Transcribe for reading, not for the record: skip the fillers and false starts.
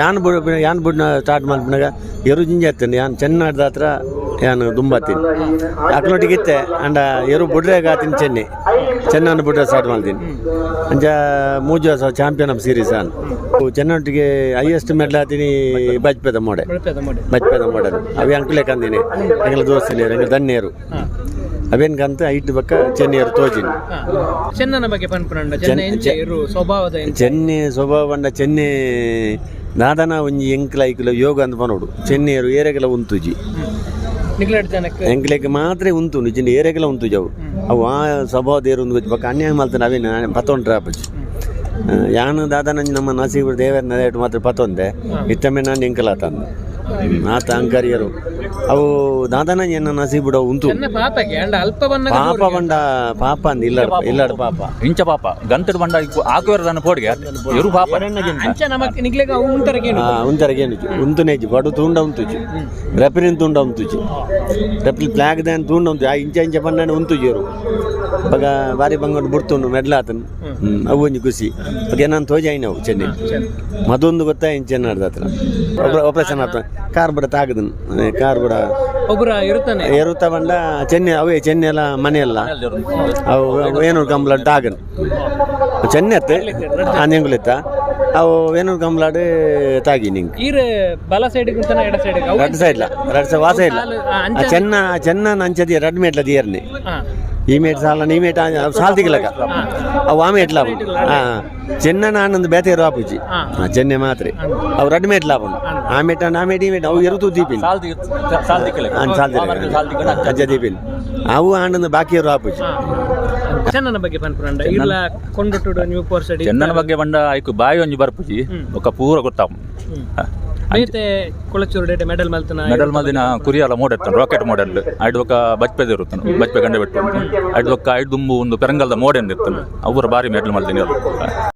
ಯಾನ್ ಬುಡ್ ಯಾನ್ ಬುಡ್ನ ಸ್ಟಾರ್ಟ್ ಮಲ್ಪುನಗ ಎರು ಜಿಂಜ ಇತ್ತಂಡು. ಯಾನ್ ಚೆನ್ನಾಡ್ದ ಹತ್ರ ಯಾನ್ ದುಂಬಾತೀನಿ ಅಕ್ಲೊಟ್ಟಿಗೆ ಇತ್ತೆ. ಅಂಡ ಎರು ಬುಡ್ರೆ ಗಾತಿನ ಚೆನ್ನಿ ಚೆನ್ನನ್ನು ಬುಡ್ರೆ ಸ್ಟಾರ್ಟ್ ಮಾಡ್ತೀನಿ. ಅಂಚ ಮೂಜಿ ವರ್ಷ ಚಾಂಪಿಯನ್ ಆಫ್ ಸೀರೀಸ್ ಆನ್. ಚೆನ್ನೊಟ್ಟಿಗೆ ಹೈಯೆಸ್ಟ್ ಮೆಡಲ್ ಆತೀನಿ ಬಜ್ಪೆದ ಮೋಡೆ. ಬಳ್ಪೆದ ಮೋಡೆ. ಬಜ್ಪೆದ ಮೋಡಲ್ ಅವೆ ಅಂಕುಲೆ ಕಂದಿನಿ, ಎಂಗ್ಲ ದೋಸ್ತಿನಿ, ಎಂಗ್ಲ ದನ್ನೇರು. ಅವೇನ್ ಕಂತ ಐಟ್ ಬಕ್ಕ ಚೆನ್ನಿಯರು ತೋಜಿನಿ. ಚೆನ್ನನ ಬಗ್ಗೆ ಪನ್ಪುನಂಡ ಚೆನ್ನ ಎಂಚ ಇರು ಸ್ವಭಾವದ ಎಂಚ? ಚೆನ್ನಿ ಸ್ವಭಾವ ಪಂಡ ಚೆನ್ನಿ ದಾದನ ಒಂಜಿ ಎಂಕ್ಲ ಐಕ್ಲ ಯೋಗ ಅಂದ್ ಪನೋಡು. ಚೆನ್ನಿಯರು ಏರೆಗೆಲ ಉಂತುಜಿ. ನಿಗ್ಲೆಡ್ ಜನಕ್ಕೆ. ಎಂಕ್ಲೆಗ್ ಮಾತ್ರ ಉಂತುಂಡು ಇಜ್ಜಿಂಡ ಏರೆಗೆಲ ಉಂತುಜಿ ಅವು. ಅವು ಆ ಸ್ವಭಾವ ದೇರು ಒಂದು ಬೊಕ್ಕ ಅನ್ಯಾಯ ಮಲ್ತನ ಅವೇನು ಪತ್ತೊಂಡ್ರೆ ಆಪುಜಿ. ಯಾನ್ ದಾದನ ನಮ್ಮ ನಸೀಬ್ ದೇವರ ನೆಲೆಟ್ ಮಾತ್ರ ಪತ್ತೊಂದೆ ಇತ್ತಮ್ಮೆ ನಾನು ಎಂಕಲಾತಂದು ಆತ ಅಂಕರಿಯರು ಅವು ದಾದನ ಎನ್ನ ನಸೀಬುಡ ಉಂತು. ಚೆನ್ನ ಪಾಪಕ್ಕೆ ಅಂಡ ಅಲ್ಪ ಬನ್ನಗ. ಪಾಪ ಬಂಡ ಪಾಪ ಅಂದ್ ಇಲ್ಲ ಇಲ್ಲಡ್ ಪಾಪ. ಇಂಚ ಪಾಪ ಗಂತಡ್ ಬಂಡ ಆಕುವೆರ್ ದಾನ ಪೋಡಿಗೆ ಎರು ಪಾಪ. ಅಂಚ ನಮಕ್ ನಿಗ್ಲೆಗ್ ಅವು ಉಂತರಕ್ಕೆ. ಉಂತರಗೆ ಉಂತುನೇಜಿ ಬಡು ತೂಂಡ ಉಂತುಜಿ, ರೆಪರಿನ್ ತೂಂಡ ಉಂತುಜಿ, ರೆಪ್ರಿ ಫ್ಲಾಗ್ ದಾನ್ ತೂಂಡ ಉಂತು. ಆ ಇಂಚ ಇಂಚ ಪನ್ನನೆ ಉಂತುಜಿ. ಬಗ ಬಾರಿ ಬಂಗೊಂಡು ಬುಡ್ತುಂಡು ಮೆಡ್ಲಾತನ್. ಅವು ಒಂಜಿ ಖುಷಿ ಬಗ ನಾನು ತೋಜಾಯಿನ ಅವು ಚೆನ್ನಿ ಮದೊಂದು ಗೊತ್ತಾ ಇಂಚ ಚೆನ್ನಾಡ್ದ ಹತ್ರ ಆಪರೇಷನ್ ಆತ ಕಾರ್ ಬಡ ತಾಗದನ್ ಕಾರ್ ಬಡ. ಒಬ್ಬರ ಇರುತ್ತಾನೆ. ಏರುತ್ತ ಬಂಡ ಚೆನ್ನಿ ಅವೇ ಚೆನ್ನಿ ಎಲ್ಲ ಮನೆಯಲ್ಲ ಅವು ಏನೂರು ಕಂಬಳ ತಾಗನ್ ಚೆನ್ನಿ ಅತ್ತೆ ಆನೆಂಗುಲಿತ್ತ ಅವು ಏನೂರು ಕಂಬಳಾಡು ತಾಗಿ ನಿಂಗೆ. ಈರ್ ಬಲ ಸೈಡ್ ಉಂತನ ಎಡ ಸೈಡ್? ರಡ್ ಸೈಡ್ಲ, ರಡ್ ಸೈಡ್ ವಾಸ ಇಲ್ಲ. ಅಂಚ. ಚೆನ್ನ ಚೆನ್ನ ನಂಚದಿ ರಡ್ ಮೇಟ್ಲ ದಿಯರ್ನಿ. ಈ ಮೇಟ್ ಸಾಲ ಈ ಮೇಟ್ ಸಾಲ್ ತಿಗ್ಲಕ ಅವು ಆ ಮೇಟ್ಲ. ಚೆನ್ನ ನಾನೊಂದು ಬೇತೆ ಆಪುಜಿ. ಚೆನ್ನೆ ಮಾತ್ರ ಅವು ರಡ್ ಮೇಟ್ಲ ಆಪುಂಡು. ಆ ಮೇಟ ಆ ಮೇಟ್ ಈ ಮೇಟ್ ಅವು ಎರುತು ದೀಪಿನ್. ಸಾಲ್ ದಿಕ್ ಸಾಲ್ ದಿಕ್ಕಲೆ. ಸಾಲ್ ಸಾಲ್ ದಿಕ್ಕನ. ಅಜ್ಜ ದೀಪಿನ್ ಅವು ಆಂಡೊಂದು ಬಾಕಿ ಆಪುಜಿ. ಚೆನ್ನನ ಬಗ್ಗೆ ಪನ್ಪುನಂಡ ಇರ್ಲ ಕೊಂಡುಟುಡು ನ್ಯೂ ಪೋರ್ ಸೈಡ್. ಚೆನ್ನನ ಬಗ್ಗೆ ಬಂಡ ಐಕು ಬಾಯಿ ಒಂಜಿ ಬರ್ಪುಜಿ ಬೊಕ್ಕ ಪೂರ ಗೊತ್ತಾವು. ಬೇತೆ ಕೊಳಚೂರು ಡೇಟೆ ಮೆಡಲ್ ಮಲ್ತನ. ಮೆಡಲ್ ಮಲ್ದಿನ ಕುರಿಯಾಲ ಮೋಡೆತ್ತನು, ರಾಕೆಟ್ ಮೋಡೆಲ್. ಐಡ್ ಬೊಕ್ಕ ಬಜ್ಪೆದ ಇರುತ್ತನು, ಬಜ್ಪೆ ಗಂಡೆ ಬೆಟ್ಟು. ಐಡ್ ಬೊಕ್ಕ ಐಡ್ ದುಂಬು ಒಂದು ಪೆರಂಗಲ್ದ ಮೋಡೆ ಇತ್ತನು. ಅವ್ರ ಬಾರಿ ಮೆಡಲ್ ಮಲ್ದಿನಿ.